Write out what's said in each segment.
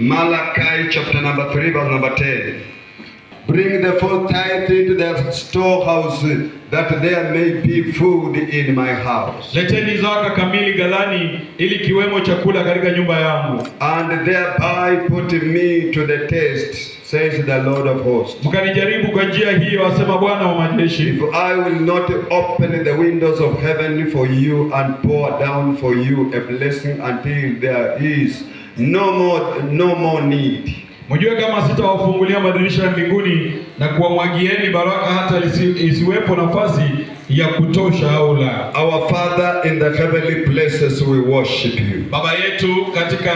Malachi chapter number 3, verse number 10. Bring the full tithe into the storehouse, that there may be food in my house. Leteni zaka kamili ghalani, ili kiwemo chakula katika nyumba yangu. And thereby put me to the test, says the Lord of hosts. Mkanijaribu kwa njia hiyo, asema Bwana wa majeshi, If I will not open the windows of heaven for you and pour down for you a blessing until there is no more need. Mjue kama sitawafungulia madirisha ya mbinguni na kuwamwagieni baraka hata isiwepo nafasi ya kutosha au la. Our Father in the heavenly places, we worship you. Baba yetu katika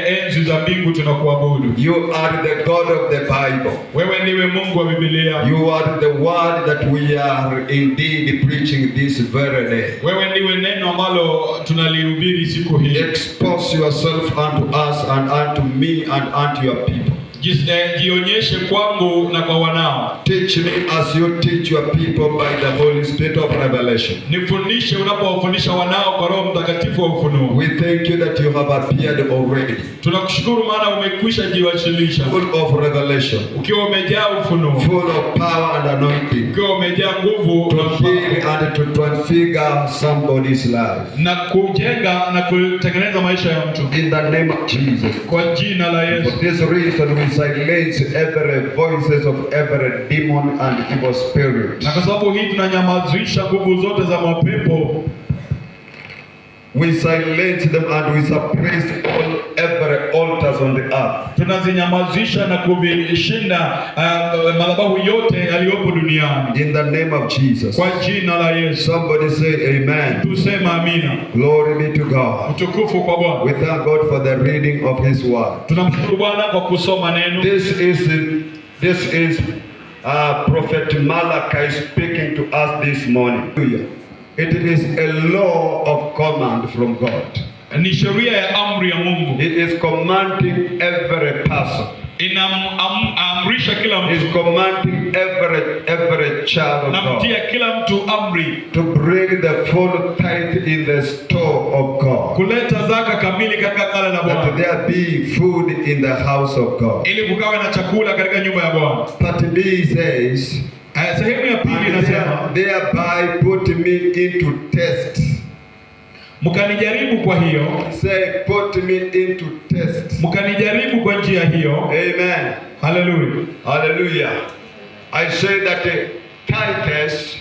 enzi za mbingu, tunakuabudu. You are the God of the Bible. Wewe ndiwe Mungu wa Biblia. You are the word that we are indeed preaching this very day. Wewe ndiwe neno ambalo tunalihubiri siku hii. Expose yourself unto us and unto me and unto your people. Jionyeshe kwangu na kwa wanao. Teach me as you teach your people by the Holy Spirit of revelation. Nifundishe unapowafundisha wanao kwa Roho Mtakatifu wa ufunuo. We thank you that you have appeared already, Tunakushukuru maana umekwisha jiwasilisha full of revelation, ukiwa umejaa ufunuo, full of power and anointing, ukiwa umejaa nguvu to na heal and to transfigure somebody's life. Na kujenga na kutengeneza maisha ya mtu. In the name of Jesus. Kwa jina la Yesu. For this reason, we silence every voices of every demon and evil spirit. Na kwa sababu hii tunanyamazisha nguvu zote za mapepo. We silence them and we suppress all every altars on the earth. Tunazinyamazisha na kuvishinda madhabahu yote yaliyopo duniani. In the name of Jesus. Kwa jina la Yesu. Somebody say amen. Tusema amina. Glory be to God. Utukufu kwa Bwana. We thank God for the reading of His word. Tunamshukuru Bwana kwa kusoma neno. This is Prophet Malachi speaking to us this morning. Hallelujah. It is a law of command from God. Ni sheria ya amri ya Mungu. He is commanding every person. Inamamrisha kila He's mtu, commanding every child of God namtia kila mtu amri to bring the full tithe in the store of God, kuleta zaka kamili katika ghala la that Bwana, there be food in the house of God. Ili kukawe na chakula katika nyumba ya Bwana. Part B says, Sehemu ya pili and inasema, thereby put me into test. Mkanijaribu kwa hiyo, Say, put me into test. Mkanijaribu kwa njia hiyo. Amen. Haleluya! Hallelujah. I say that the tithes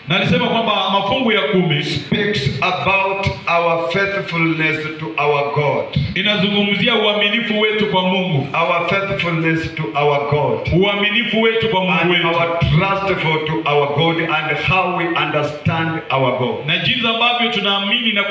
Na nisema kwamba mafungu ya kumi speaks about our faithfulness to our God. Inazungumzia uaminifu wetu kwa Mungu, Our faithfulness to our God. Uaminifu wetu kwa Mungu And wetu our trustful to our God and how we understand our God. Na jinsi ambavyo tunaamini na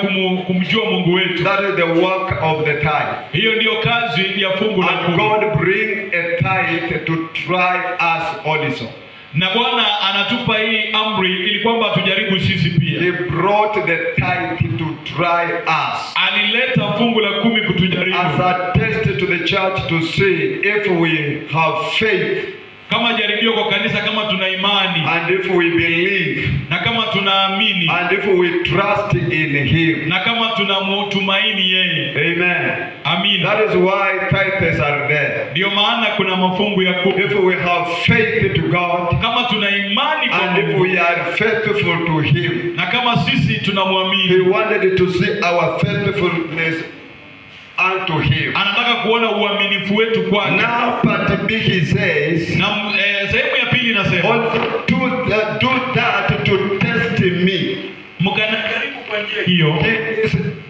kumjua Mungu wetu. That is the work of the tithe. Hiyo ndiyo kazi ya fungu la And kumi. God bring a tithe to try us also. Na Bwana anatupa hii amri ili kwamba tujaribu sisi pia. He brought the tithe to try us. Alileta fungu la kumi kutujaribu. As a test to the church to see if we have faith Kama jaribio kwa kanisa, kama tuna imani and if we believe na kama tunaamini and if we trust in Him. Na kama tunamtumaini yeye. Amen. Amina. That is why tithes are there. Ndiyo maana kuna mafungu ya kumi. If we have faith to God Kama tuna imani kwa and if Mungu we are faithful to Him, na kama sisi He tunamwamini, wanted to see our faithfulness unto Him. Anataka kuona uaminifu wetu kwake. Now, part B, he says, Na sehemu ya pili inasema, also do that to test me. Mkanijaribu kwa njia hiyo.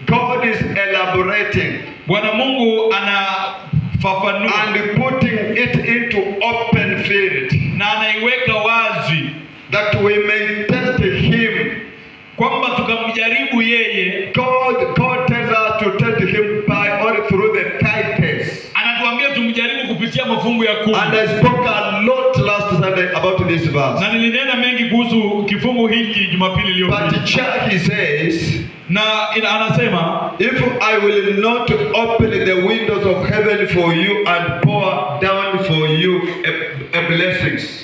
God is elaborating Bwana Mungu anafafanua and putting it into open field na anaiweka wazi that we may test Him. Kwamba tukamjaribu yeye. God tells us to test Him by or through the tithes. Anatuambia tumjaribu kupitia mafungu ya kumi. And I spoke a lot last Sunday about this verse. Na nilinena mengi kuhusu kifungu hiki Jumapili iliyopita. But church, he says, Na anasema, if I will not open the windows of heaven for you and pour down for you a blessings.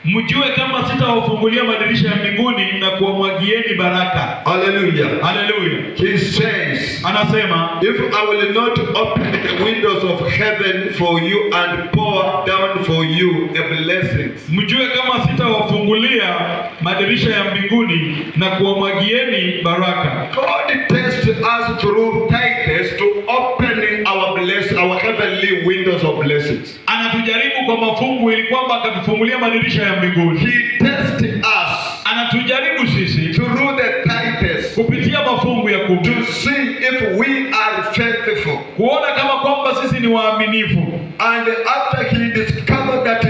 Mjue kama sitawafungulia madirisha ya mbinguni na kuwamwagieni baraka. Hallelujah. Haleluya. He says, Anasema Anasema, if I will not open the windows of heaven for you and pour down for you a blessings. Mjue kama sitawafungulia madirisha ya mbinguni na kuwamwagieni baraka. God tests us through tithes to open our heavenly windows of blessings. Anatujaribu kwa mafungu ili kwamba akatufungulia madirisha ya mbinguni. He tests us Anatujaribu sisi through the tithes kupitia mafungu ya kumi to see if we are faithful. Kuona kama kwamba sisi ni waaminifu. And after he discovered that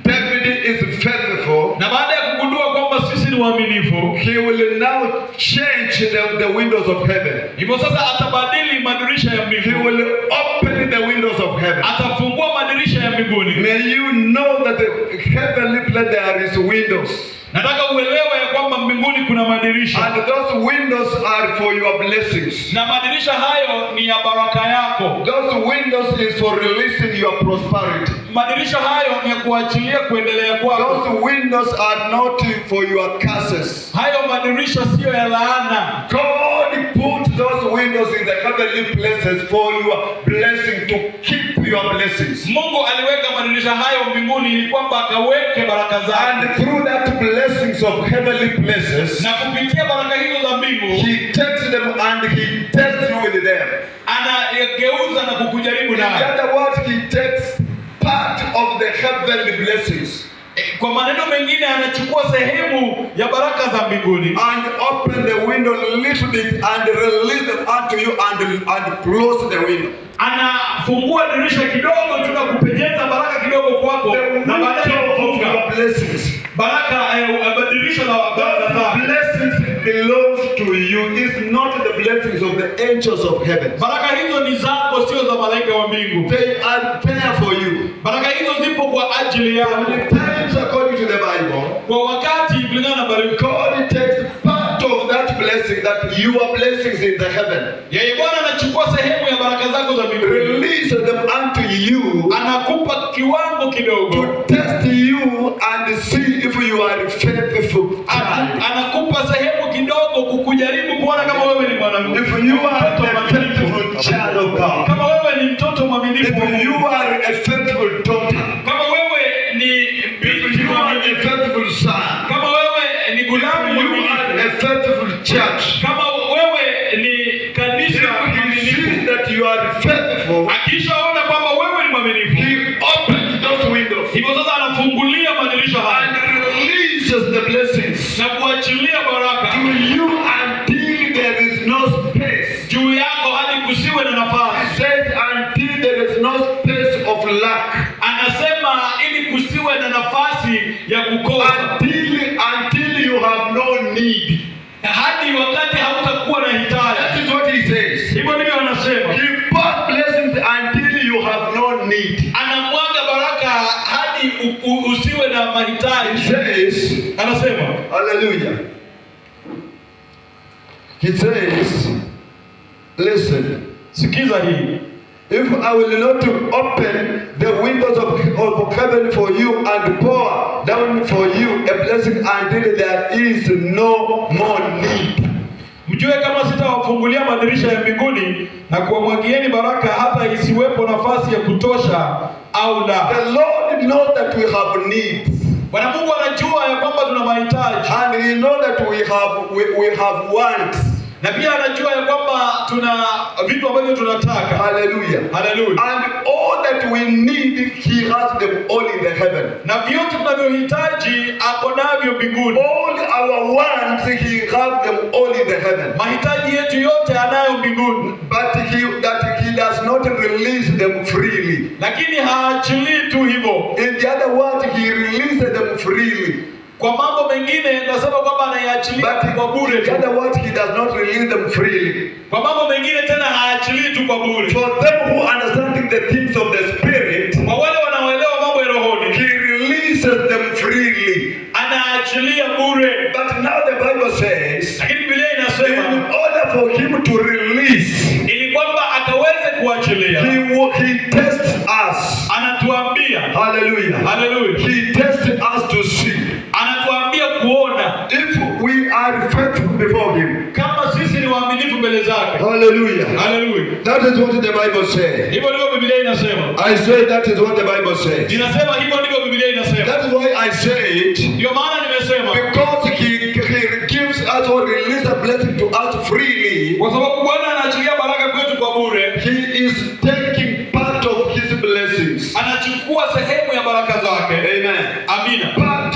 David is faithful, Na baada ya kugundua kwamba sisi ni waaminifu, he will now change the windows of heaven. Hivyo sasa atabadili madirisha ya He mbinguni, will open the windows of heaven. Atafungua madirisha ya mbinguni. May you know that the heavenly place there is windows. Nataka uelewe ya kwamba mbinguni kuna madirisha, And those windows are for your blessings. Na madirisha hayo ni ya baraka yako. Those windows is for releasing your prosperity. Madirisha hayo ni ya kuachilia kuendelea kwako. Those windows are not for your curses. Hayo madirisha siyo ya laana. God put those windows in the heavenly places for your blessing, to keep your blessings. Mungu aliweka madirisha hayo mbinguni ili kwamba akaweke baraka zake, And through that blessings of heavenly places, na kupitia baraka hizo za mbingu He takes them and He tests you with them. Anageuza na kukujaribu In nayo. other words, He takes part of the heavenly blessings E, kwa maneno mengine anachukua sehemu ya baraka za mbinguni and open the window a little bit and release them unto you and close the window. Anafungua dirisha kidogo tu na kupenyeza baraka kidogo kwako, The na baadaye window of kufunga your blessings. baraka, eh, dirisha la baraka Those zako. blessings belongs to you. It's not the blessings of the angels of heaven. Baraka hizo ni zako, sio za malaika wa mbingu. They are there for you. Baraka hizo zipo kwa ajili yako. Many times, according to the Bible, Kwa wakati kulingana na baraka, God takes part of that blessing, that your blessings in the heaven, yeye Bwana anachukua sehemu ya baraka zako za mbinguni, release them unto you anakupa kiwango kidogo, to test you and see if you are faithful child. Anakupa sehemu kidogo kukujaribu kuona kama wewe ni mwanamke, If you are mtoto a mwaminifu, faithful child of God, kama wewe ni mtoto mwaminifu wa if Mungu, you are a faithful daughter, kama wewe ni if binti you are a mwaminifu, faithful son, kama wewe ni gulamu if you are mwaminifu, a faithful church, kama wewe ni if kanisa he mwaminifu, sees that you are faithful, akishaona kwamba wewe ni mwaminifu, he opens those windows hivyo sasa anafungulia madirisha haya and releases the blessings na kuachilia baraka to you until there is no space. Juu yako hadi kusiwe na He nafasi. says, until there is no space of lack. Anasema ili kusiwe na nafasi ya kukosa, Until you have no need. Hadi wakati hautakuwa na That hitaji. is what he says. Hivyo ndivyo anasema. He pours blessings until you have no need. Anamwaga baraka hadi usiwe na He mahitaji. says, Anasema, hallelujah. He says, listen, sikiza hii. If I will not open the windows of heaven for you and pour down for you a blessing until there is no more need. Mjue kama sitawafungulia madirisha ya mbinguni na kuwamwagieni baraka hata isiwepo nafasi ya kutosha au la. The Lord knows that we have needs. Bwana Mungu anajua ya kwamba tuna mahitaji, And He knows that we have wants. Na pia anajua ya kwamba tuna vitu ambavyo tunataka. Hallelujah. Haleluya! And all that we need, He has them all in the heaven. Na vyote tunavyohitaji ako navyo mbinguni. All our wants, He has them all in the heaven. Mahitaji yetu yote anayo mbinguni, But He does not release them freely. Lakini haachilii tu hivyo. In the other words, He releases them freely. Kwa mambo mengine nasema kwamba anayaachilia But kwa bure in the tu. other words, He does not release them freely. Kwa mambo mengine tena haachilii tu kwa bure. For them who understanding the things of the Spirit, Kwa wale wanaoelewa mambo ya rohoni, He releases them freely. Anaachilia bure. But now the Bible says, Lakini Biblia in inasema order for Him to release, ili kwamba akaweze kuachilia, He tests us. Anatuambia, Hallelujah. haleluya, He tests us to see anatuambia kuona if we are faithful before Him. Kama sisi ni waaminifu mbele zake. Hallelujah. Haleluya! That is what the Bible says. Hivyo ndivyo Biblia inasema. I say that is what the Bible says. Ninasema hivyo ndivyo Biblia inasema. That is why I say it. Ndio maana nimesema, Because he gives us or releases a blessing to us freely. kwa sababu Bwana anaachilia baraka kwetu kwa bure. He is taking part of his blessings. Anachukua sehemu ya baraka zake. Amen. Amina. Part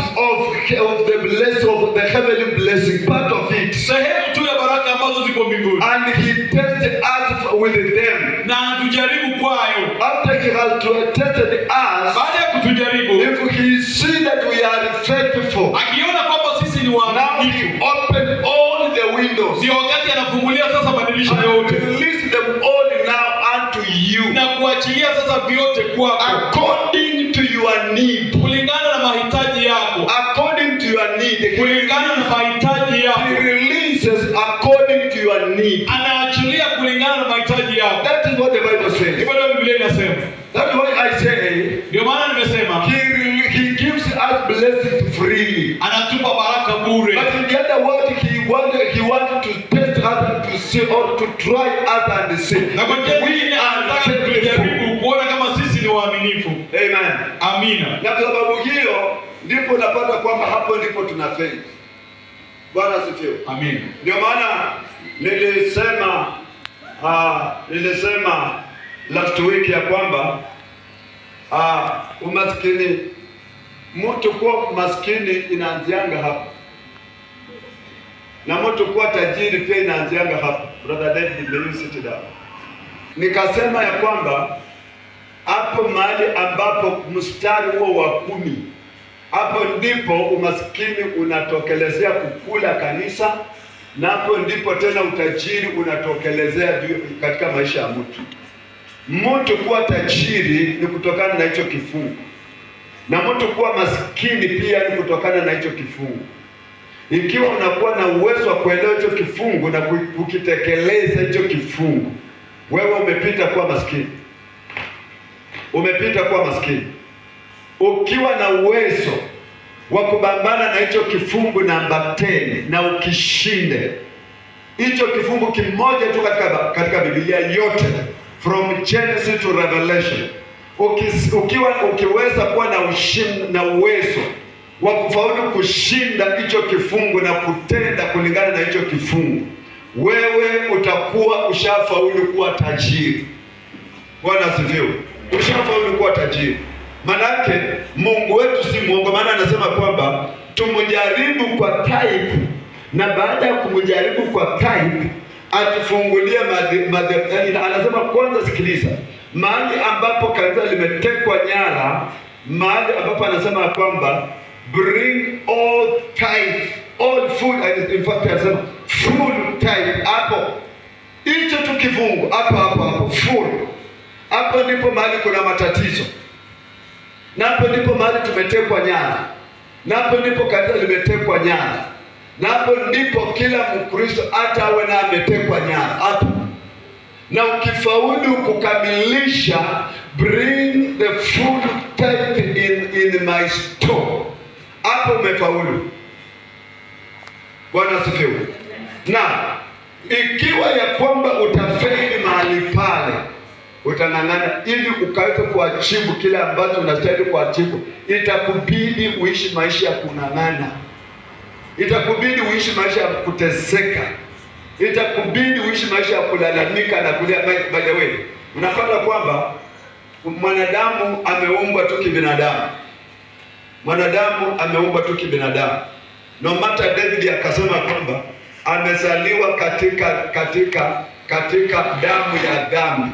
of the blessing of the heavenly blessing, part of it. Sehemu tu ya baraka ambazo ziko mbinguni, And he tested us with them. na anatujaribu kwayo. After he has tested us, Baada ya kutujaribu, if he see that we are faithful, akiona kwamba sisi ni now waaminifu, he open all the windows ndio wakati anafungulia sasa madirisha and yote release them all now unto you na kuachilia sasa vyote kwako according to your need. kulingana na mahitaji yako, According to your need. kulingana na mahitaji He yako. releases according to your need. Anaachilia kulingana na mahitaji yako. That is what the Bible says. Hivyo ndio Biblia inasema. That's why I say Ndio maana nimesema he gives us blessings freely. anatupa baraka bure, But in the other word, he wanted to test us and to see or to try us and see. Na kwa njia We nyingine are anataka faithful. kutujaribu kuona kama sisi ni waaminifu. Amen. Amina. Na kwa sababu hiyo ndipo napata kwamba hapo ndipo tuna faith. Bwana asifiwe. Amina. Ndio maana nilisema last week ya kwamba umaskini, mtu kuwa maskini inaanzianga hapa na mtu kuwa tajiri pia inaanzianga hapa. Brother David, may you sit down. Nikasema ya kwamba hapo mahali ambapo mstari huo wa 10, hapo ndipo umaskini unatokelezea kukula kanisa, na hapo ndipo tena utajiri unatokelezea katika maisha ya mtu. Mtu kuwa tajiri ni kutokana na hicho kifungu, na mtu kuwa maskini pia ni kutokana na hicho kifungu. Ikiwa unakuwa na uwezo wa kuelewa hicho kifungu na kukitekeleza hicho kifungu, wewe umepita kuwa maskini, umepita kuwa maskini. Ukiwa na uwezo wa kupambana na hicho kifungu namba 10 na ukishinde hicho kifungu kimoja tu katika Biblia yote from Genesis to Revelation, ukiweza kuwa na ushindi na uwezo wa kufaulu kushinda hicho kifungu na kutenda kulingana na hicho kifungu, wewe utakuwa ushafaulu kuwa tajiri. Bwana asifiwe. Ushafaulu kuwa tajiri. Manake Mungu wetu si mwongo, maana anasema kwamba tumjaribu kwa tithe, na baada ya kumjaribu kwa tithe atufungulie madhi, anasema kwanza, sikiliza, mahali ambapo kanisa limetekwa nyara, mahali ambapo anasema kwamba bring all tithe, all food, and in fact anasema full tithe hapo hicho tu kifungu hapo hapo hapo full hapo ndipo mahali kuna matatizo, na hapo ndipo mahali tumetekwa nyara, na hapo ndipo kanisa limetekwa nyara, na hapo ndipo kila Mkristo hata awe na ametekwa nyara hapo. Na ukifaulu kukamilisha bring the full tithe in my store, hapo umefaulu. Bwana asifiwe. Na ikiwa ya kwamba utafeli mahali pale, utang'ang'ana ili ukaweze kuachieve kile ambacho unastahili kuachieve, itakubidi uishi maisha ya kung'ang'ana, itakubidi uishi maisha ya kuteseka, itakubidi uishi maisha ya kulalamika na kulia. By the way, unapata kwamba mwanadamu ameumbwa tu kibinadamu, mwanadamu ameumbwa tu kibinadamu. No matter David akasema kwamba amezaliwa katika damu ya dhambi.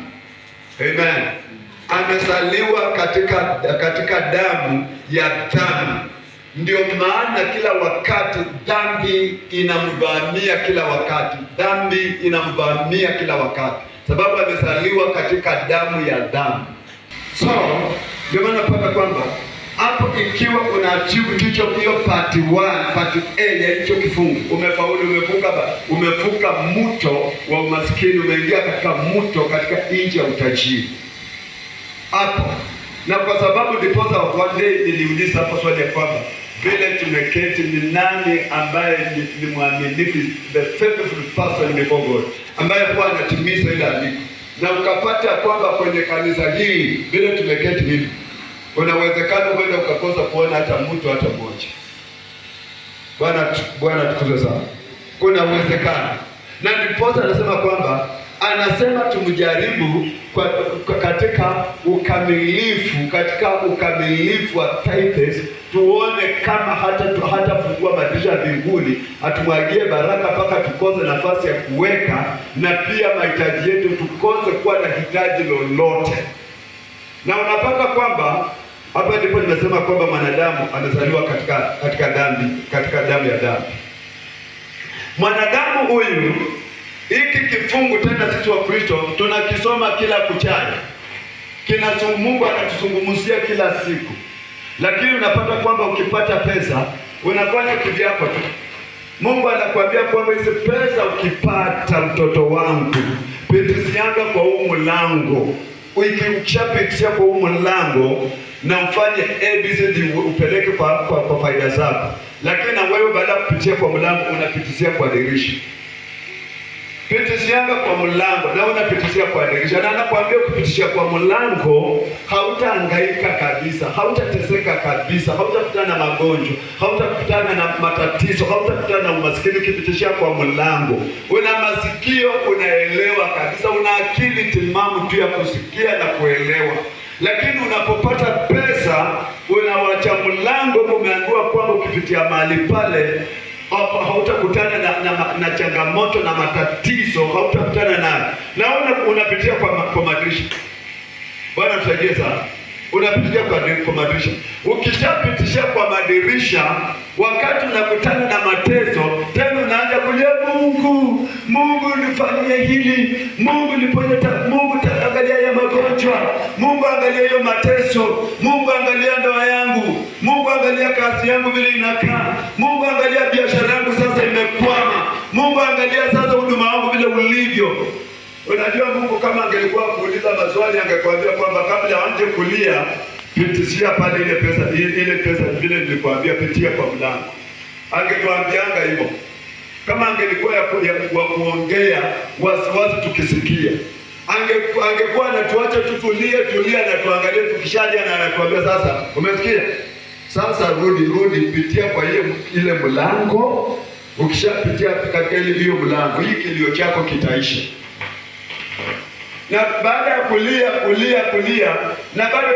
Amen. Amezaliwa katika damu ya dhambi. Ndio maana kila wakati dhambi inamvamia kila wakati, dhambi inamvamia kila wakati, sababu amezaliwa katika damu ya dhambi. So ndio maana pata kwamba hapo ikiwa una achieve hicho hiyo part 1, part A ya hicho kifungu, umefaulu, umevuka mto wa umaskini, umeingia katika mto, katika nchi ya utajiri hapo. Na kwa sababu ndiposa one day niliuliza hapo swali ya kwamba Vile tumeketi, ni nani ambaye ni mwaminifu, the faithful person before God, ambaye huwa anatimiza ile andiko, na ukapata kwamba kwenye kanisa hili vile tumeketi hivi, kuna uwezekano kwenda ukakosa kuona hata mtu hata mmoja. Bwana tukuzwe sana. Kuna uwezekano, na ndiposa anasema kwamba anasema tumjaribu kwa katika ukamilifu, katika ukamilifu wa tithes, tuone kama hatafungua madirisha ya mbinguni atumwagie baraka mpaka tukose nafasi ya kuweka, na pia mahitaji yetu tukose kuwa na hitaji lolote. Na unapata kwamba hapa ndipo nimesema kwamba mwanadamu amezaliwa katika dhambi, katika damu ya dhambi. Mwanadamu huyu, hiki kifungu tena sisi wa Kristo tunakisoma kila kuchayo, kina Mungu anatuzungumzia kila siku, lakini unapata kwamba ukipata pesa unafanya kivyako tu. Mungu anakuambia kwamba hizi pesa ukipata, mtoto wangu, pitisianga kwa huu mlango. Ukishapitishia kwa huu mlango na ufanye ABCD upeleke kwa faida zako, lakini na wewe baada ya kupitia kwa mlango unapitishia kwa dirisha. Pitishianga kwa mlango na unapitishia kwa dirisha, na anakuambia ukipitishia kwa mlango hautahangaika kabisa, hautateseka kabisa, hautakutana na magonjwa, hautakutana na matatizo, hautakutana na umaskini. Ukipitishia kwa mlango, una masikio, unaelewa kabisa, una akili timamu tu ya kusikia na kuelewa. Lakini unapopata pesa unawacha mlango, umeambiwa kwamba ukipitia mahali pale hautakutana na changamoto na matatizo, hautakutana nayo, na unapitia kwa madirisha. Bwana tusaidie sana. Unapitia kwa madirisha. Ukishapitisha kwa madirisha, wakati unakutana na mateso tena unaanza kulia, Mungu, Mungu nifanyie hili, Mungu niponye, Mungu angalia ya magonjwa, Mungu angalia hiyo mateso, Mungu angalia ndoa yangu, Mungu angalia kazi yangu vile inakaa, Mungu angalia biashara yangu sasa imekwama, Mungu angalia sasa huduma wangu vile ulivyo. Unajua Mungu kama angelikuwa kuuliza maswali angekwambia kwamba kabla anze kulia, pitishia pale ile pesa, ile pesa vile nilikwambia pitia kwa mlango. Angetuambianga hivyo. Kama angelikuwa ya kuongea wasiwasi tukisikia. Angekuwa anatuacha tutulie tulia na tuangalie tukishalia na anatuambia sasa, umesikia? Sasa rudi pitia kwa ile mlango. Ukishapitia katika ile hiyo mlango, hii kilio chako kitaisha. Na baada ya kulia kulia kulia, na bado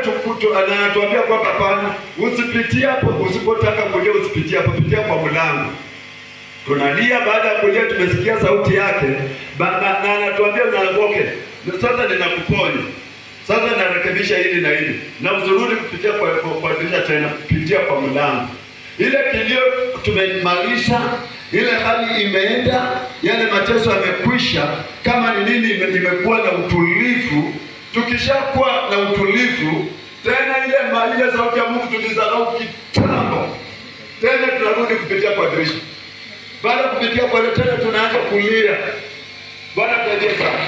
anatuambia kwamba hapana, usipitie hapo, usipotaka kulia usipitie hapo, pitia kwa mlango. Tunalia, baada ya kulia tumesikia sauti yake na anatuambia na okay, sasa ninakuponya, sasa narekebisha hili na hili, na usirudi kupitia kwa dirisha tena, pitia kwa mlango. Ile kilio tumemalisha, ile hali imeenda, yale mateso yamekwisha. Kama ni nini, imekuwa na utulivu. Tukishakuwa na utulivu tena, ile sauti ya Mungu tulizarau kitambo, tena tunarudi kupitia kwa dirisha. Baada ya kupitia kwa dirisha tena tunaanza kulia. Bwana tusaidie sana.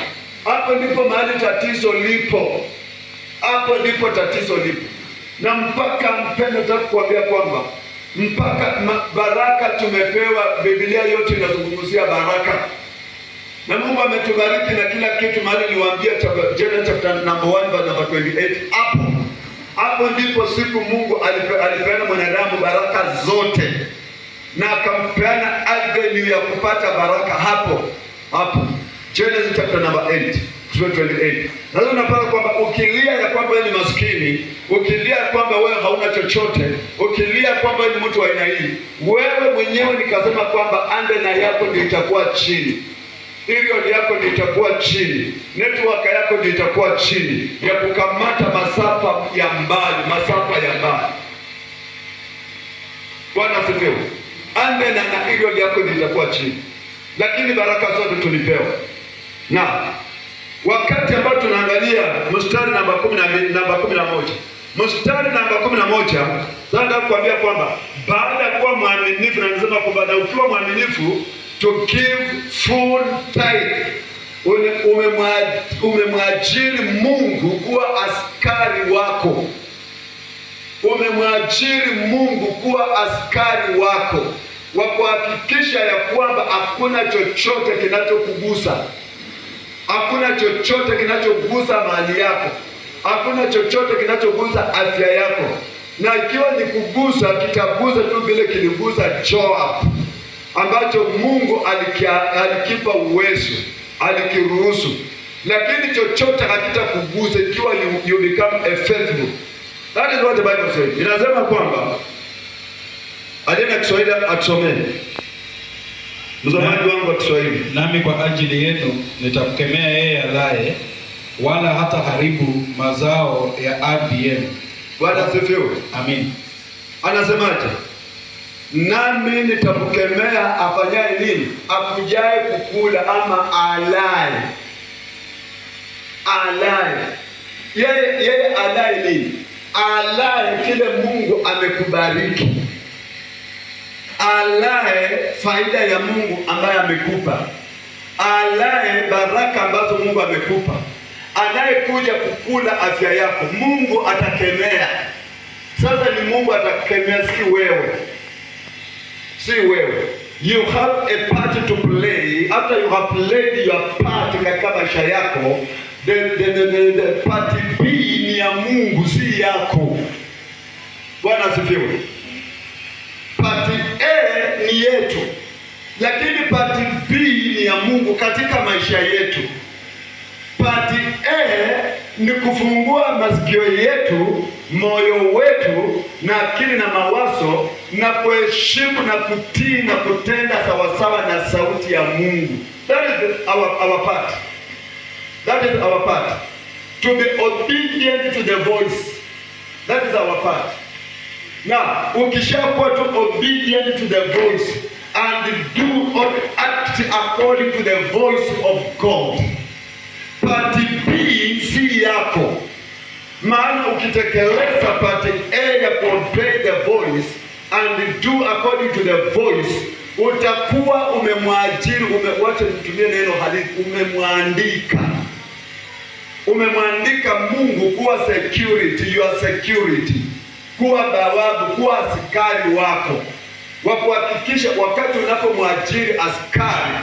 Hapo ndipo mahali tatizo lipo, hapo ndipo tatizo lipo. Na mpaka mpendo, nataka kuambia kwamba mpaka baraka tumepewa. Biblia yote inazungumzia baraka, na Mungu ametubariki na kila kitu. Mahali niliwaambia Genesis chapter number 1 verse number 28, hapo ndipo siku Mungu alipeana mwanadamu baraka zote na akampeana avenue ya kupata baraka hapo hapo, Genesis chapter number 8 28. Sasa unapata kwamba ukilia ya kwamba wewe ni maskini, ukilia kwamba wewe hauna chochote, ukilia kwamba wewe ni mtu wa aina hii, wewe mwenyewe nikasema kwamba antenna yako ndio itakuwa chini, aerial yako ndio itakuwa chini, network yako ndio itakuwa chini ya kukamata masafa ya mbali, masafa ya mbali. Bwana asifiwe. Antenna na aerial yako ndio itakuwa chini, lakini baraka zote tulipewa. Na wakati ambao tunaangalia mstari namba 12, namba 11, mstari namba 11, sasa nataka kuambia kwamba baada ya kuwa mwaminifu, na nasema kwamba na ukiwa mwaminifu to give full tithe, umemwajiri Mungu kuwa askari wako. Umemwajiri Mungu kuwa askari wako wa kuhakikisha ya kwamba hakuna chochote kinachokugusa, hakuna chochote kinachogusa mali yako, hakuna chochote kinachogusa afya yako, na ikiwa ni kugusa, kitagusa tu vile kiligusa Joab, ambacho Mungu alikipa uwezo, alikiruhusu, lakini chochote hakitakugusa ikiwa you become a faithful. That is what the Bible says. Inasema kwamba, aliye na Kiswahili atusomee, msomaji wangu wa Kiswahili. Nami kwa ajili yenu nitamkemea yeye alaye, wala hata haribu mazao ya ardhi yenu. Bwana asifiwe. Amin. Anasemaje? Nami nitamkemea afanyaye nini? Akujaye kukula ama alaye. Alaye. Yeye alaye nini? Alaye kile Mungu amekubariki. Alaye faida ya Mungu ambaye amekupa. Alaye baraka ambazo Mungu amekupa. Anayekuja kukula afya yako, Mungu atakemea. Sasa ni Mungu atakemea, si wewe, si wewe. You have a part to play. After you have played your part katika maisha yako, the part B ni ya Mungu, si yako. Bwana asifiwe. Part A ni yetu, lakini part B ni ya Mungu katika maisha yetu. Part A ni kufungua masikio yetu, moyo wetu na akili na mawazo, na kuheshimu na kutii na kutenda sawasawa na sauti ya Mungu. That is our part. That is our part. To be obedient to the voice. That is our part. Now, ukishakuwa tu obedient to the voice and do or act according to the voice of God, part B si yako. Maana ukitekeleza part A ya kuobey the voice and do according to the voice, utakuwa umemwajiri wacha nitumie neno halisi, umemwandika Mungu kuwa security, your security, kuwa bawabu, kuwa askari wako wa kuhakikisha wakati unapomwajiri askari,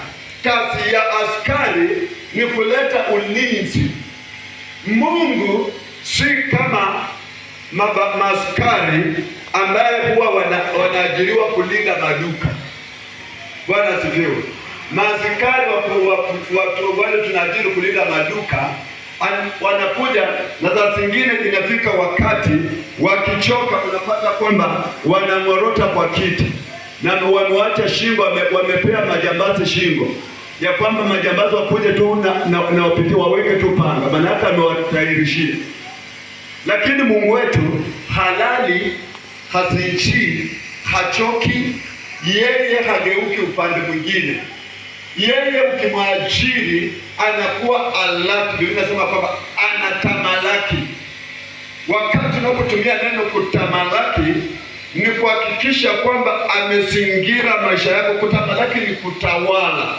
kazi ya askari ni kuleta ulinzi. Mungu si kama maaskari ambaye huwa wanaajiriwa kulinda maduka. Bwana asifiwe. Maaskari wale tunaajiri kulinda maduka wanakuja na saa zingine inafika wakati wakichoka, unapata kwamba wanang'orota kwa kiti na wamewacha shingo, wamepea majambazi shingo ya kwamba majambazi wakuje tu na wapitie waweke tu panga, maana yake amewatayarishia. Lakini Mungu wetu halali, hasinzii, hachoki, yeye hageuki upande mwingine. Yeye ukimwajiri anakuwa alert. Biblia inasema kwamba anatamalaki. Wakati unapotumia neno kutamalaki ni kuhakikisha kwamba amezingira maisha yako. Kutamalaki ni kutawala.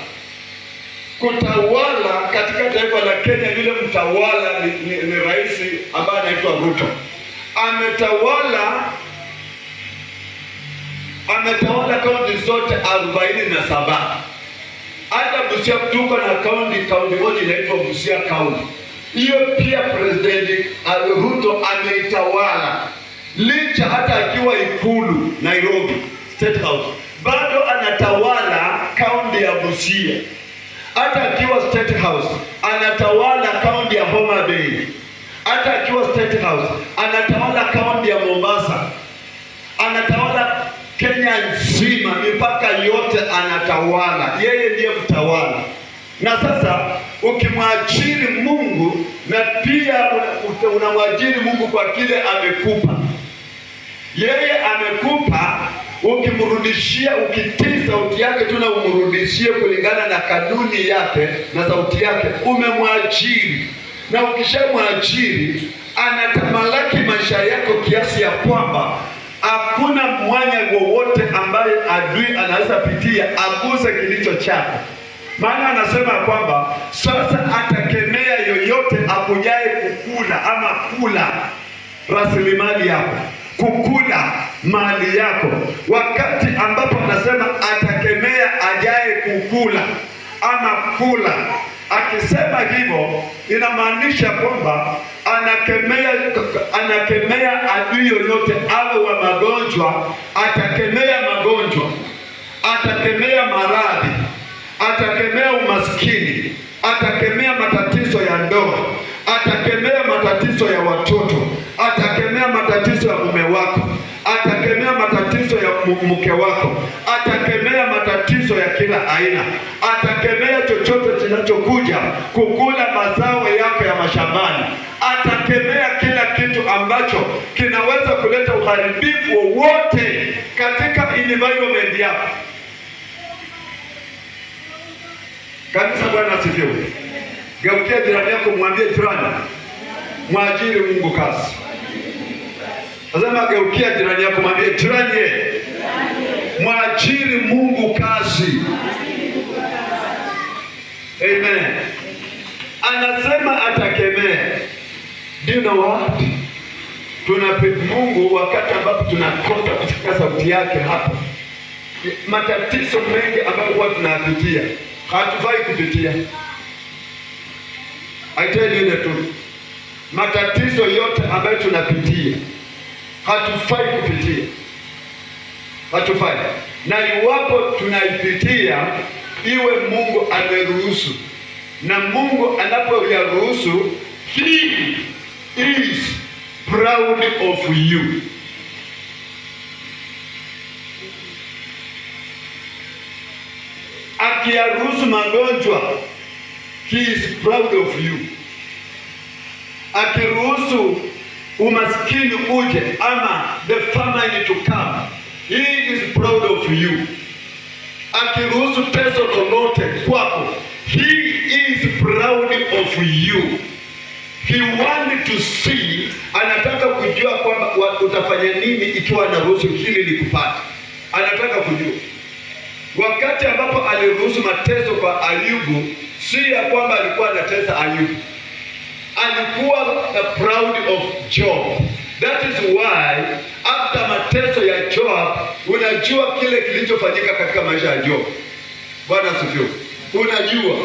Kutawala katika taifa la Kenya, yule mtawala ni rais ambaye anaitwa Ruto. Ametawala kaunti zote 47. Hata Busia tuko na kaunti moja inaitwa Busia County. Hiyo pia President Ruto ameitawala, licha hata akiwa Ikulu Nairobi State House, bado anatawala kaunti ya Busia. Hata akiwa State House anatawala kaunti ya Homa Bay. Hata akiwa State House anatawala kaunti ya Mombasa, anatawala Kenya nzima, mipaka yote anatawala. Yeye ndiye mtawala. Na sasa ukimwajiri Mungu na pia unamwajiri Mungu kwa kile amekupa. Yeye amekupa, ukimrudishia, ukitii sauti yake tu na umrudishie kulingana na kanuni yake na sauti yake, umemwajiri. Na ukishamwajiri anatamalaki maisha yako kiasi ya kwamba hakuna mwanya wowote ambaye adui anaweza pitia aguse kilicho chako. Maana anasema kwamba sasa atakemea yoyote akujaye kukula ama kula rasilimali yako. kukula mali yako. Wakati ambapo anasema atakemea ajaye kukula ama kula, akisema hivyo inamaanisha kwamba anakemea adui yoyote, awe wa magonjwa, atakemea magonjwa, atakemea maradhi, atakemea umaskini, atakemea matatizo ya ndoa, atakemea matatizo ya watoto, atakemea matatizo ya mume wako, atakemea matatizo ya mke wako, atakemea matatizo ya kila aina, atakemea chochote kinachokuja kukula mazao yako ya mashambani, atakemea kila kitu ambacho kinaweza kuleta uharibifu wowote katika environment yako. Kanisa, Bwana asifiwe. Geukia jirani yako, mwambie jirani, mwajiri Mungu kazi. Nasema geukia jirani yako, mwambie jirani, ye, mwajiri Mungu kazi. Amen. Anasema atakemea. Do you know what? Tuna Mungu wakati ambapo tunakosa kusikia sauti yake hapa, matatizo mengi ambayo huwa tunayapitia hatufai kupitia. I tell you the truth. Matatizo yote ambayo tunapitia hatufai kupitia, hatufai. Na iwapo tunaipitia, iwe Mungu ameruhusu, na Mungu anapoyaruhusu, he is proud of you. Akiyaruhusu magonjwa, he is proud of you. Akiruhusu umaskini uje ama the famine to come, he is proud of you. Akiruhusu teso lolote kwako, he is proud of you. He want to see, anataka kujua kwamba utafanya nini ikiwa anaruhusu hili likupate. Anataka kujua wakati ambapo aliruhusu mateso kwa Ayubu, si ya kwamba alikuwa anatesa Ayubu, alikuwa proud of Job. That is why after mateso ya Job, unajua kile kilichofanyika katika maisha ya Job. Bwana asifiwe. Unajua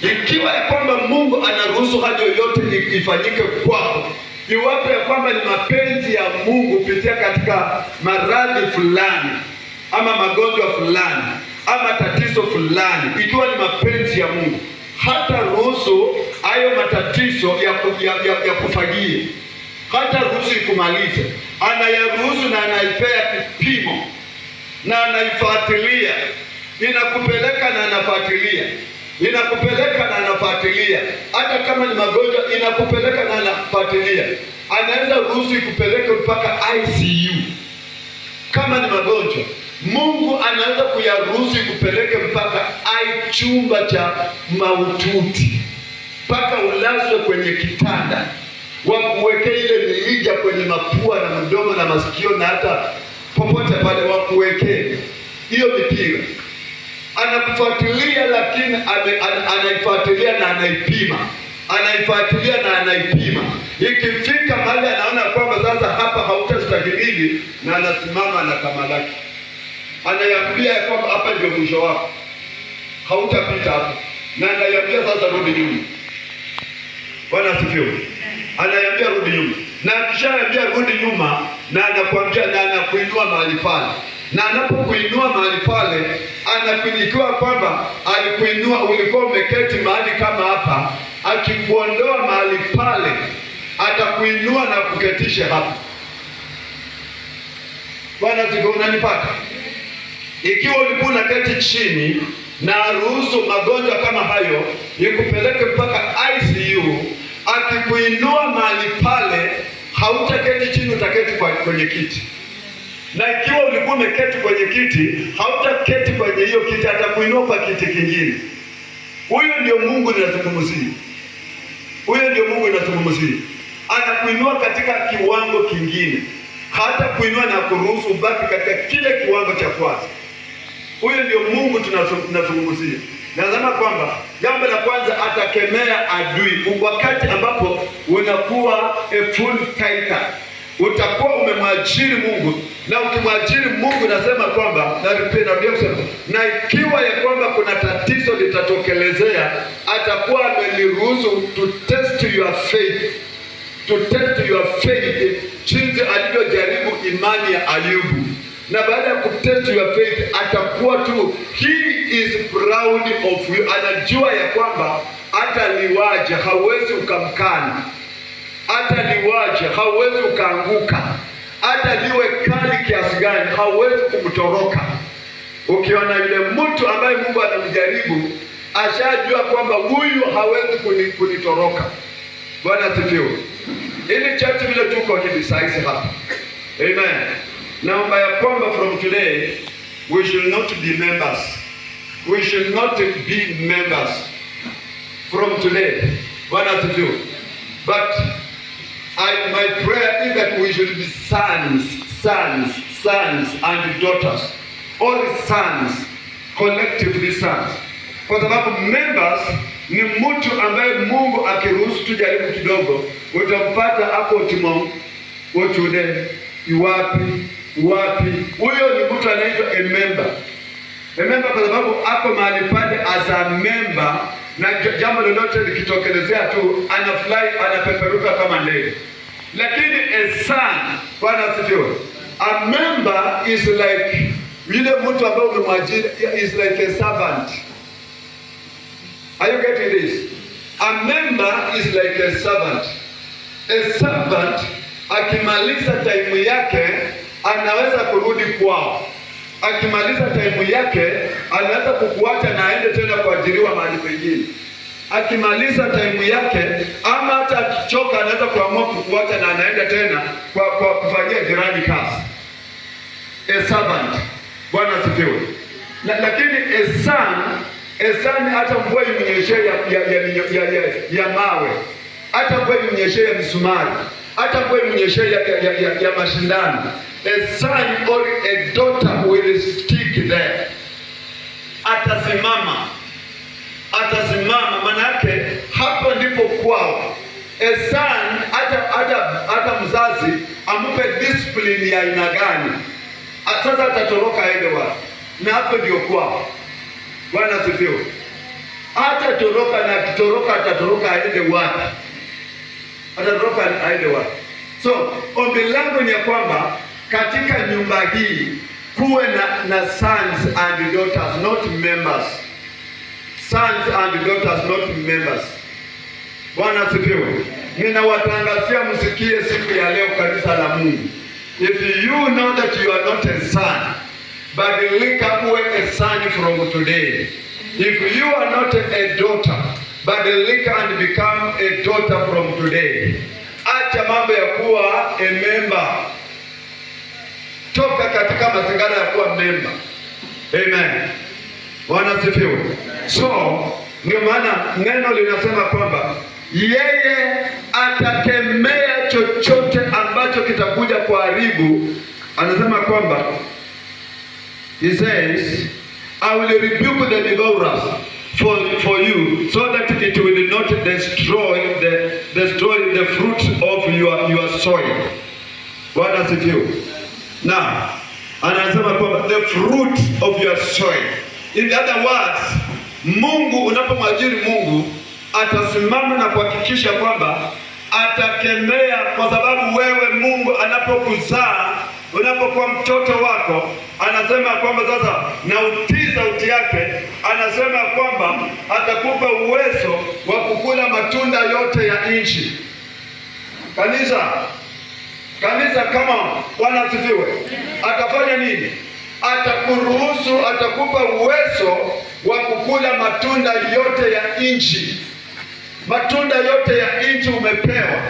ikiwa ya kwamba Mungu anaruhusu haja yoyote ifanyike kwako, iwapo ya kwamba ni mapenzi ya Mungu kupitia katika maradhi fulani ama magonjwa fulani ama tatizo fulani, ikiwa ni mapenzi ya Mungu, hata ruhusu hayo matatizo ya kufagie, hata ruhusu ikumalize. Anayaruhusu na anaipea kipimo na anaifuatilia, inakupeleka na anafuatilia, inakupeleka na anafuatilia. Hata kama ni magonjwa, inakupeleka na anafuatilia. Anaweza ruhusu ikupeleke mpaka ICU kama ni magonjwa. Mungu anaweza kuyaruhusu ikupeleke mpaka ai chumba cha maututi, mpaka ulazwe kwenye kitanda, wakuwekee ile mirija kwenye mapua na mdomo na masikio na hata popote pale wakuwekee hiyo mipira. Anakufuatilia, lakini anaifuatilia na anaipima, anaifuatilia na anaipima. Ikifika mahali anaona kwamba sasa hapa hautastahimili, na anasimama na tamalaki, anayambia ya kwamba hapa ndio mwisho wako, hautapita hapo, na anayambia sasa, rudi nyuma. Bwana asifiwe. Anayambia rudi nyuma, na akishaambia rudi nyuma, na anakuambia na anakuinua mahali pale, na anapokuinua mahali pale, anakuikiwa kwamba alikuinua, ulikuwa umeketi mahali kama hapa, akikuondoa mahali pale, atakuinua na kuketisha hapa. Bwana asifiwe. Unanipata? Ikiwa ulikuwa unaketi chini na aruhusu magonjwa kama hayo ikupeleke mpaka ICU, akikuinua mahali pale, hautaketi chini, utaketi kwenye kiti. Na ikiwa ulikuwa umeketi kwenye kiti, hautaketi kwenye hiyo kiti, atakuinua kwa kiti kingine. Huyo ndio Mungu ninazungumzia, huyo ndio Mungu ninazungumzia. Anakuinua katika kiwango kingine, hata kuinua na kuruhusu ubaki katika kile kiwango cha kwanza. Huyo ndio Mungu tunazungumzia. Nasema kwamba jambo la kwanza atakemea adui wakati ambapo unakuwa a full tither, Utakuwa umemwajiri Mungu, na ukimwajiri Mungu, nasema kwamba, narudia kusema, na ikiwa ya kwamba kuna tatizo litatokelezea, atakuwa ameliruhusu to test your faith, to test your faith, jinsi alivyojaribu imani ya Ayubu. Na baada ya kutest your faith, atakuwa tu, he is proud of you, anajua ya kwamba hata liwaje hauwezi ukamkana, hata liwaje hauwezi ukaanguka, hata liwe kali kiasi gani hauwezi kumtoroka. Ukiona yule mtu ambaye Mungu anamjaribu, ashajua kwamba huyu hawezi kunitoroka. Bwana asifiwe. Ili church vile tuko hivi saizi hapa. Amen. Naomba ya kwamba from today we should not be members. We should not be members from today. Bwana asifiwe. But my prayer is that we should be sons, sons, sons and daughters. All sons, collectively sons. Kwa sababu members ni mtu ambaye Mungu akiruhusu tu jaribu kidogo, utampata hapo Timon, Ochude, iwapi wapi. Huyo ni mtu anaitwa a member. A member kwa sababu ako mahali pale as a member, na jambo lolote likitokelezea tu anafly, anapeperuka kama ndege. Lakini a son, Bwana asifiwe. A member is like yule mtu ambaye umemwajiri, is like a servant. Are you getting this? A member is like a servant. A servant akimaliza time yake anaweza kurudi kwao. Akimaliza time yake anaweza kukuacha na aende tena kuajiriwa mahali pengine. Akimaliza time yake, ama hata akichoka, anaweza kuamua kukuacha na anaenda tena kwa kufanyia jirani kazi. A servant. Bwana asifiwe. Lakini a son, hata mvua imnyeshee ya mawe, hata mvua imnyeshee ya msumari, hata mvua imnyeshee ya mashindano, a son or a daughter will stick there, atasimama, atasimama. Manake hapo ndipo kwao. A son, hata mzazi ampe discipline ya aina gani, sasa atatoroka aende wapi? Na hapo ndio kwao. Bwana asifiwe. Hatatoroka, na akitoroka atatoroka aende wapi? Atatoroka aende wapi? So ombi langu ni ya kwamba katika nyumba hii kuwe na sons and daughters, not members. Sons and daughters, not members. Bwana asifiwe. Ninawatangazia msikie siku ya leo, kanisa la Mungu. If you know that you are not a son, badilika uwe a son from today. If you are not a daughter, badilika and become a daughter from today. Acha mambo ya kuwa a member. Toka katika mazingira ya kuwa member. Amen. Bwana asifiwe. So ndio maana neno linasema kwamba yeye atakemea chochote ambacho kitakuja kuharibu. Anasema kwamba, he says, "I will rebuke the devourers for you so that it will not destroy the fruit of your soil." Bwana asifiwe. Na anasema kwamba the fruit of your soil. In other words, Mungu, unapomwajiri Mungu atasimama na kuhakikisha kwamba atakemea, kwa sababu wewe Mungu anapokuzaa, unapokuwa mtoto wako, anasema kwamba sasa na utii sauti yake, anasema kwamba atakupa uwezo wa kukula matunda yote ya nchi. Kanisa, kanisa, kama Bwana asifiwe. Atafanya nini? Atakuruhusu, atakupa uwezo wa kukula matunda yote ya nchi. Matunda yote ya nchi umepewa.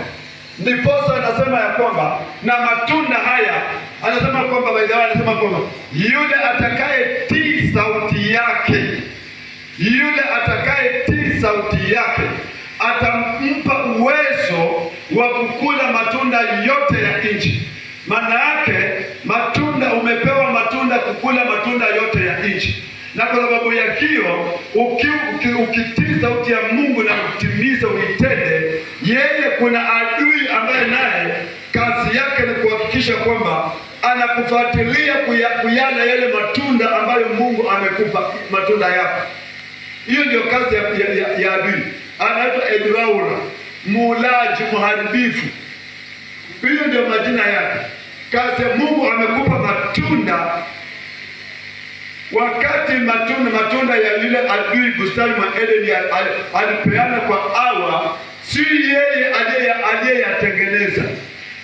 Ndiposa anasema ya kwamba na matunda haya, anasema kwamba, by the way, anasema kwamba yule atakayetii sauti yake, yule atakayetii sauti yake atampa uwezo wa kukula matunda yote ya nchi. Maana yake matunda, umepewa matunda, kukula matunda yote ya nchi, na kwa sababu ya hiyo ukitii sauti ya Mungu na kutimiza uitende, yeye, kuna adui ambaye naye kazi yake ni kuhakikisha kwamba anakufuatilia kuyala yale matunda ambayo Mungu amekupa, matunda yako. Hiyo ndio kazi ya adui. Anaitwa devourer, mulaji, mharibifu. Hiyo ndio majina yake. Kazi ya Mungu amekupa matunda. Wakati matunda ya yule adui bustani mwa Edeni alipeana kwa Hawa, si yeye aliyeyatengeneza,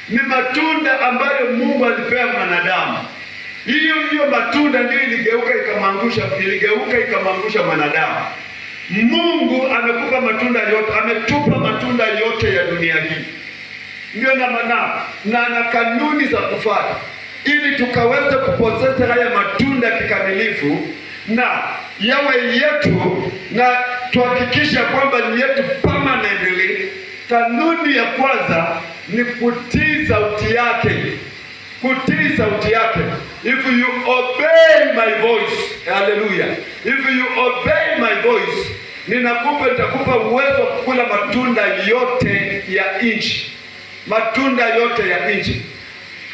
ni matunda ambayo Mungu alipea mwanadamu. Hiyo hiyo matunda ndio iligeuka ikamwangusha mwanadamu. Mungu amekupa matunda yote, ametupa matunda yote ya dunia hii, ndio na maana na kanuni za kufuata ili tukaweze kupossess haya matunda kikamilifu na yawe yetu na tuhakikisha kwamba ni yetu permanently. Kanuni ya kwanza ni kutii sauti yake, kutii sauti yake. If you obey my voice, hallelujah. If you obey my voice, nitakupa uwezo wa kukula matunda yote ya nchi, matunda yote ya nchi.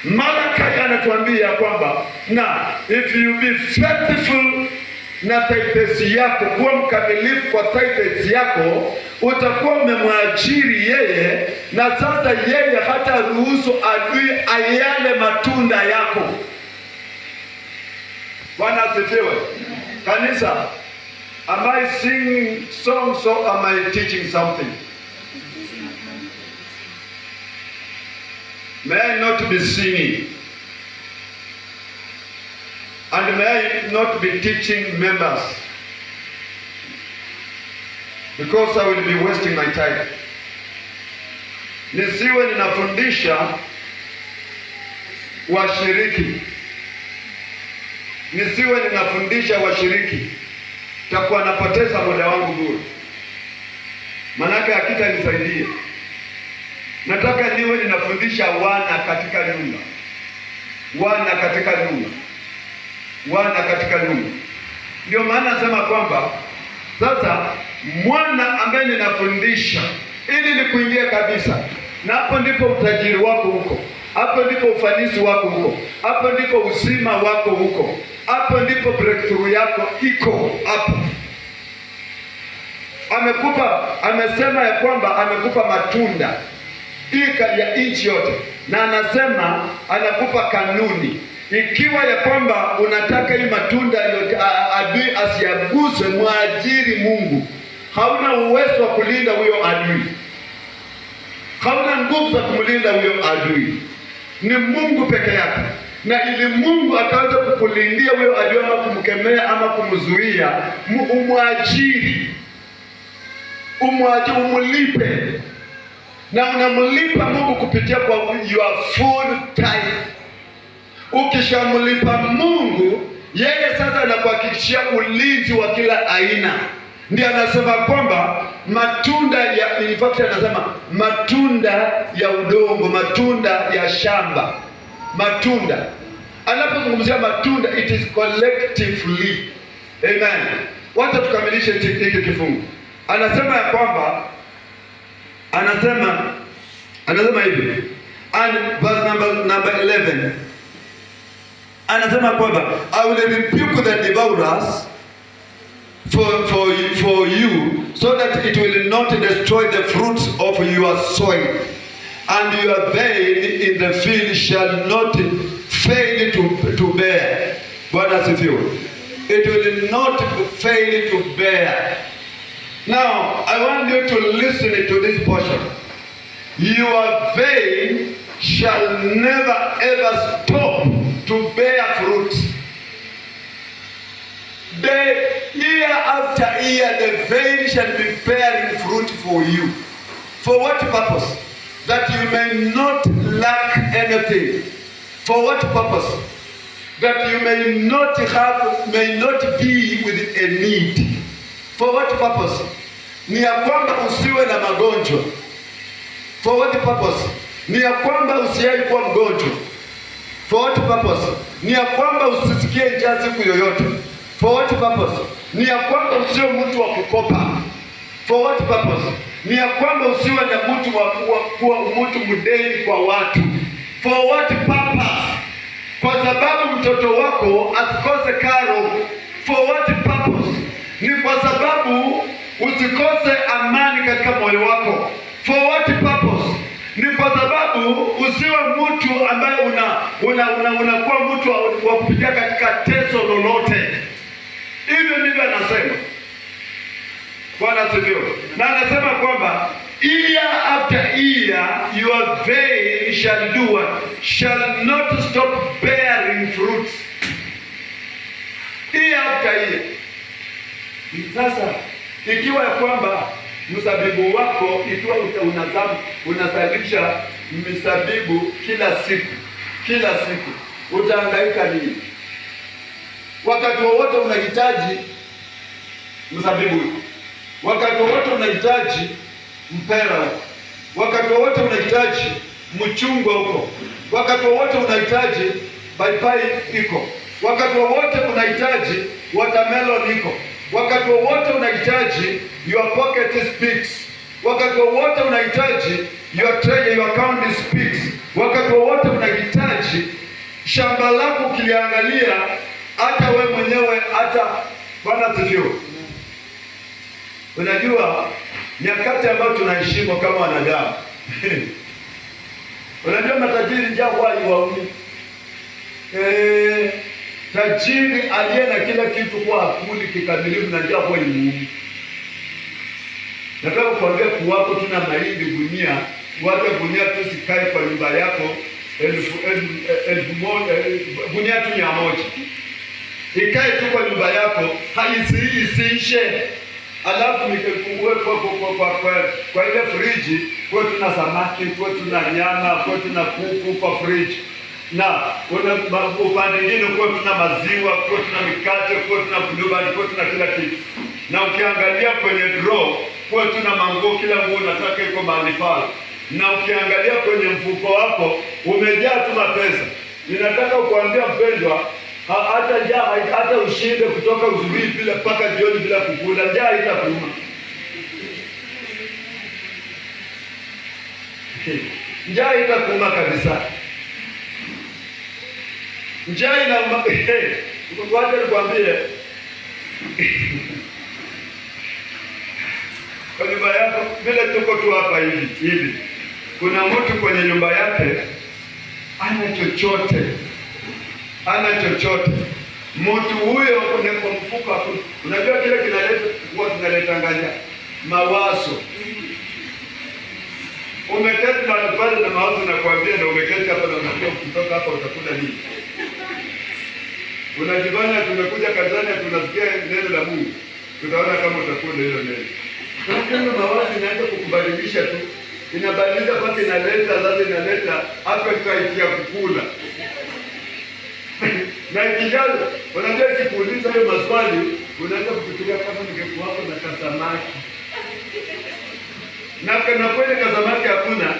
Malaki anatuambia kwamba na if you be faithful na tithes yako, kuwa mkamilifu kwa tithes yako, utakuwa umemwajiri yeye, na sasa yeye hata ruhusu adui ayale matunda yako. Bwana asifiwe. Kanisa, am I singing songs or am I teaching something? May I not be singing? And may I not be teaching members? Because I will be wasting my time. Nisiwe ninafundisha washiriki, nisiwe ninafundisha washiriki, takuwa napoteza muda wangu bure, manake hakitanisaidia. Nataka niwe ninafundisha wana katika nyumba, wana katika nyumba, wana katika nyumba. Ndio maana nasema kwamba sasa mwana ambaye ninafundisha ili nikuingia kabisa, na hapo ndipo utajiri wako huko, hapo ndipo ufanisi wako huko, hapo ndipo uzima wako huko, hapo ndipo breakthrough yako iko hapo. Amekupa, amesema ya kwamba amekupa matunda ika ya nchi yote, na anasema anakupa kanuni ikiwa ya kwamba unataka hii matunda yote adui asiyaguse, mwajiri Mungu. Hauna uwezo wa kulinda huyo adui, hauna nguvu za kumlinda huyo adui, ni Mungu peke yake. Na ili Mungu akaweza kukulindia huyo adui ama kumkemea ama kumzuia, umwajiri, umwajiri, umlipe, na unamlipa Mungu kupitia kwa your full tithe. Ukishamlipa Mungu, yeye sasa anakuhakikishia ulinzi wa kila aina. Ndiyo anasema kwamba matunda ya, in fact anasema matunda ya udongo, matunda ya shamba, matunda. Anapozungumzia matunda, it is collectively. Amen. Wacha tukamilishe hiki kifungu. Anasema ya kwamba anasema hivi, and verse number 11 anasema kwamba "I will rebuke the devourers for you so that it will not destroy the fruits of your soil, and your vine in the field shall not fail to bear." Bwana asifiwe. It will not fail to bear. Now, I want you to listen to this portion. Your vine shall never ever stop to bear fruit. Day, year after year, the vine shall be bearing fruit for you. For what purpose? That you may not lack anything. For what purpose? That you may not be with a need. For what purpose? Ni ya kwamba usiwe na magonjwa. For what purpose? Ni ya kwamba usiwahi kuwa mgonjwa. For what purpose? Ni ya kwamba usisikie njaa siku yoyote. For what purpose? Ni ya kwamba usiwe mtu wa kukopa. For what purpose? Ni ya kwamba usiwe na mtu wa kuwa mtu mdeni kwa watu. For what purpose? Kwa sababu mtoto wako asikose karo. For what purpose? Ni kwa sababu usikose amani katika moyo wako. For what purpose? Ni kwa sababu usiwe mtu ambaye unakuwa mtu wa kupitia katika teso lolote. Hivyo ndivyo anasema. Bwana asifiwe. Na anasema kwamba year after year your vine shall do what? Shall not stop bearing fruits. Year after year. Sasa ikiwa ya kwamba mzabibu wako ikiwa unazalisha mizabibu kila siku kila siku, utahangaika nini? Wakati wowote unahitaji mzabibu, wakati wowote unahitaji mpera huko, wakati wowote unahitaji mchungwa huko, wakati wowote unahitaji paipai iko, wakati wowote unahitaji watermelon iko, wakati wowote unahitaji your pocket speaks, wakati wowote unahitaji your treasure, your account speaks, wakati wowote unahitaji shamba lako ukiliangalia, hata we mwenyewe hata. Bwana asifiwe. Unajua nyakati ambayo tunaheshimu kama wanadamu, unajua matajiri njaa huwa haiwaumi. Tajiri aliye na kila kitu kuwa hakuli kikamilifu na njaa huwa imuumi. Nataka kuambia kuwako tuna mahindi gunia, wacha gunia tu sikae kwa nyumba yako 1000, gunia tu 100 ikae tu kwa nyumba yako haisi isiishe. Alafu nikuwe kwa ile friji kuwe tuna samaki, kuwe tuna nyama, kuwe tuna kuku kwa friji, na upande mwingine kuwe tuna maziwa, kuwe tuna mikate, kuwe tuna Blueband, kuwe tuna kila kitu. Na ukiangalia kwenye drawer kuwe tuna manguo, kila nguo unataka iko mahali pale. Na ukiangalia kwenye mfuko wako umejaa tu mapesa. Ninataka kuambia mpendwa, hata njaa, hata ushinde kutoka usubuhi bila mpaka jioni bila kukula, njaa haitakuuma. Njaa haitakuuma kabisa. Njaa inauma. Wacha nikwambie, kwa nyumba yako vile tuko tu hapa hivi hivi, kuna mtu kwenye nyumba yake ana chochote, ana chochote. Mtu huyo ni kwa mfuko hapo. Unajua kile kinaleta huwa kinaleta nganja mawazo. Umeketi mahali pale na mawazo nakwambia, na umeketi hapa na unajua ukitoka hapa utakula nini. Unajifanya tumekuja kanisani tunasikia neno la Mungu, tutaona kama utakula hilo neno. Lakini mawazo inaanza kukubadilisha tu, inabadilisha mpaka inaleta sasa, inaleta appetite ya kukula na ikijana, unajua ikikuuliza hiyo maswali unaanza kufikiria kama ningekuwako na kasamaki na kweli kasamaki hakuna,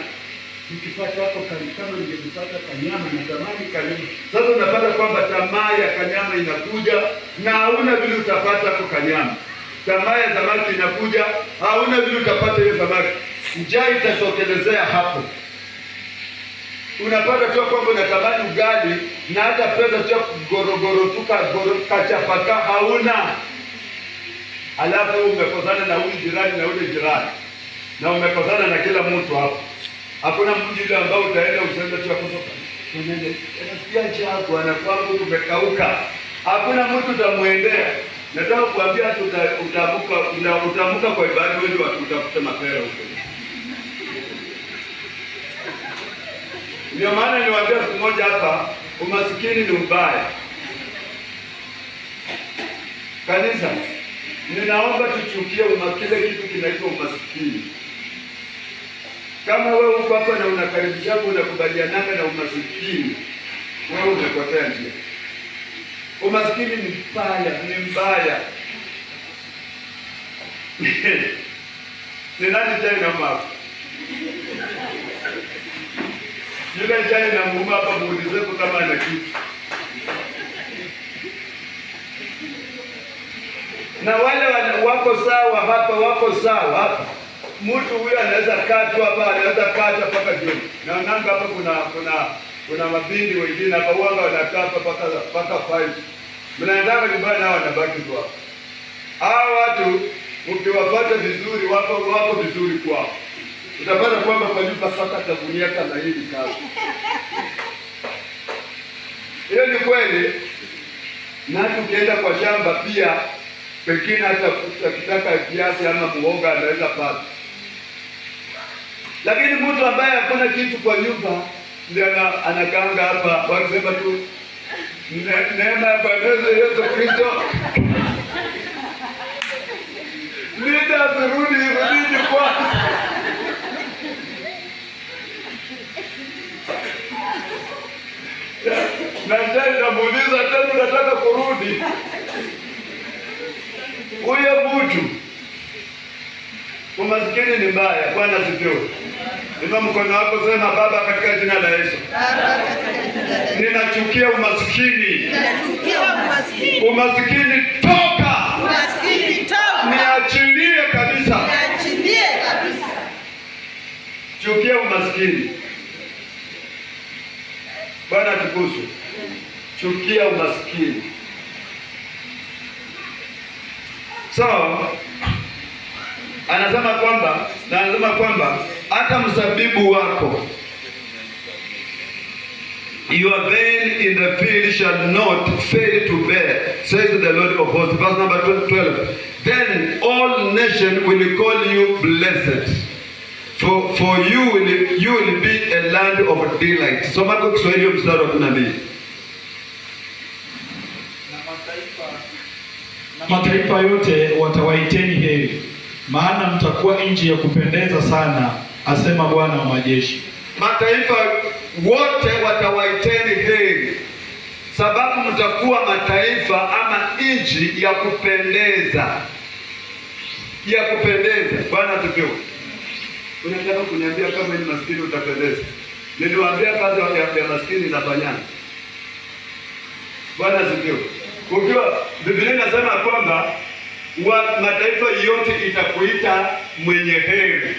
nikipata hapo kama ningepata kanyama na tamani kanyama. Sasa unapata kwamba tamaa ya kanyama inakuja na hauna vile utapata hapo kanyama. Tamaa ya samaki inakuja, hauna vile utapata hiyo samaki. Njaa itatokelezea hapo. Unapata tu kwamba unatamani ugali na hata pesa tu gorogoro tu kachapaka hauna. Alafu umekosana na huyu jirani na ule jirani na umekosana na kila mtu hapo. Hakuna mji yule ambao utaenda useme tu kutoka. Nasikia njaa bwana, kwangu kumekauka. Hakuna mtu utamuendea. Nataka kuambia hata utaamka kwa ibada wewe utafute mapera huko. Ndio maana niliwaambia siku moja hapa, umasikini ni ubaya. Kanisa, ninaomba tuchukie kile kitu kinaitwa umasikini. Kama wewe uko hapa na unakaribisha unakubaliananga na umasikini, wewe umepotea njia. Umasikini ni mbaya, ni mbaya. Ni nani chai na mama? Yule chai na muuma hapa, muulize kama ana kitu. Na wale wako sawa hapa, wako sawa hapa. Mtu huyo anaweza kaa tu hapa, anaweza kaa mpaka jioni. Na nanga hapa kuna Kuna mabinti wengine hapa wanga wanakaa hapa mpaka 5. Mnaendanga nyumbani nao wanabaki tu hapo. Hawa watu ukiwapata vizuri, wako vizuri kwao. Utapata kwamba kwa nyumba sasa tagunia kama hili kazi. Hiyo ni kweli. Na hata ukienda kwa shamba pia, pengine hata akitaka viazi ama muhogo anaweza pata. Lakini mtu ambaye hakuna kitu kwa nyumba ndiye anakaanga hapa wakisema tu neema ya Bwana Yesu Kristo. Leaders, rudi rudini kwanza. Na tena namuuliza tena, unataka kurudi? Huyo mtu, umasikini ni mbaya. Bwana asifiwe. Inua mkono wako, sema: Baba, katika jina la Yesu, ninachukia umasikini. Ninachukia umaskini. Umasikini toka, Umaskini toka. Niachilie kabisa. Niachilie kabisa. Chukia umasikini. Bwana atukuzwe. Chukia umasikini. So anasema kwamba hata mzabibu wako, your vine in the field shall not fail to bear, says the Lord of hosts. Verse number 12. Then all nations will call you blessed. For you will be a land of delight. Soma kwa Kiswahili mstari wa 12. Na mataifa yote watawaiteni heri, maana mtakuwa nchi ya kupendeza sana, asema Bwana wa majeshi. Mataifa wote watawaiteni heri, sababu mtakuwa mataifa ama nchi ya kupendeza, ya kupendeza. Bwana asifiwe. Unataka kuniambia kama ni maskini utapendeza? Niliwaambia kazi ya maskini inafanyana. Bwana asifiwe. Ukiwa, Biblia inasema kwamba mataifa yote itakuita mwenye heri,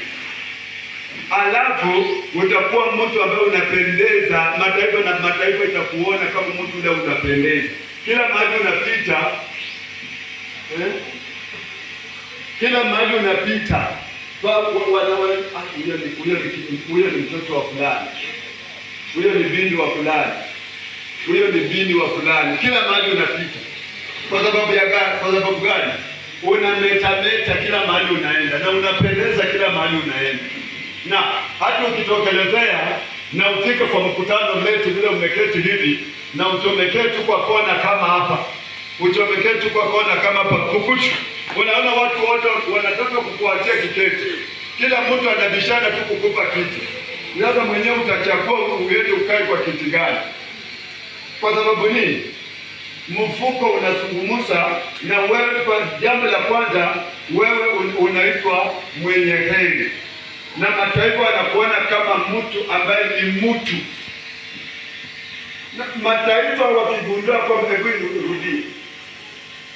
alafu utakuwa mtu ambaye unapendeza mataifa, na mataifa itakuona kama mtu ule unapendeza. Kila mahali unapita, eh? Kila mahali unapita ah, huyo ni mtoto wa fulani, huyo ni binti wa fulani, huyo ni binti wa fulani. Kila mahali unapita. Kwa sababu ya gani? Kwa sababu gani? Unametameta kila mahali unaenda na unapendeza kila mahali unaenda, na hata ukitokelezea na ufike kwa mkutano letu vile umeketi hivi na uchomekee tu kwa kona kama hapa, uchomekee tu kwa kona kama hapa kukuchu, unaona watu wote wanataka kukuachia kiketi, kila mtu anabishana tu kukupa kiti. Sasa mwenyewe utachagua uende ukae kwa kiti gani? Kwa sababu nini? Mfuko unazungumza na wewe. Kwa jambo la kwanza, wewe unaitwa mwenye heri na mataifa wanakuona kama mtu ambaye ni mtu, na mataifa wakigundua kwamba, hebu rudi,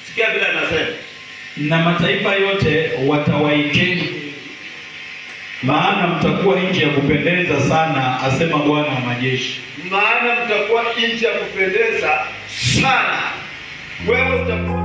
sikia vile anasema. Na mataifa yote watawaiteni, maana mtakuwa nchi ya kupendeza sana, asema Bwana wa majeshi. Maana mtakuwa nchi ya kupendeza sana. Wewe utakuwa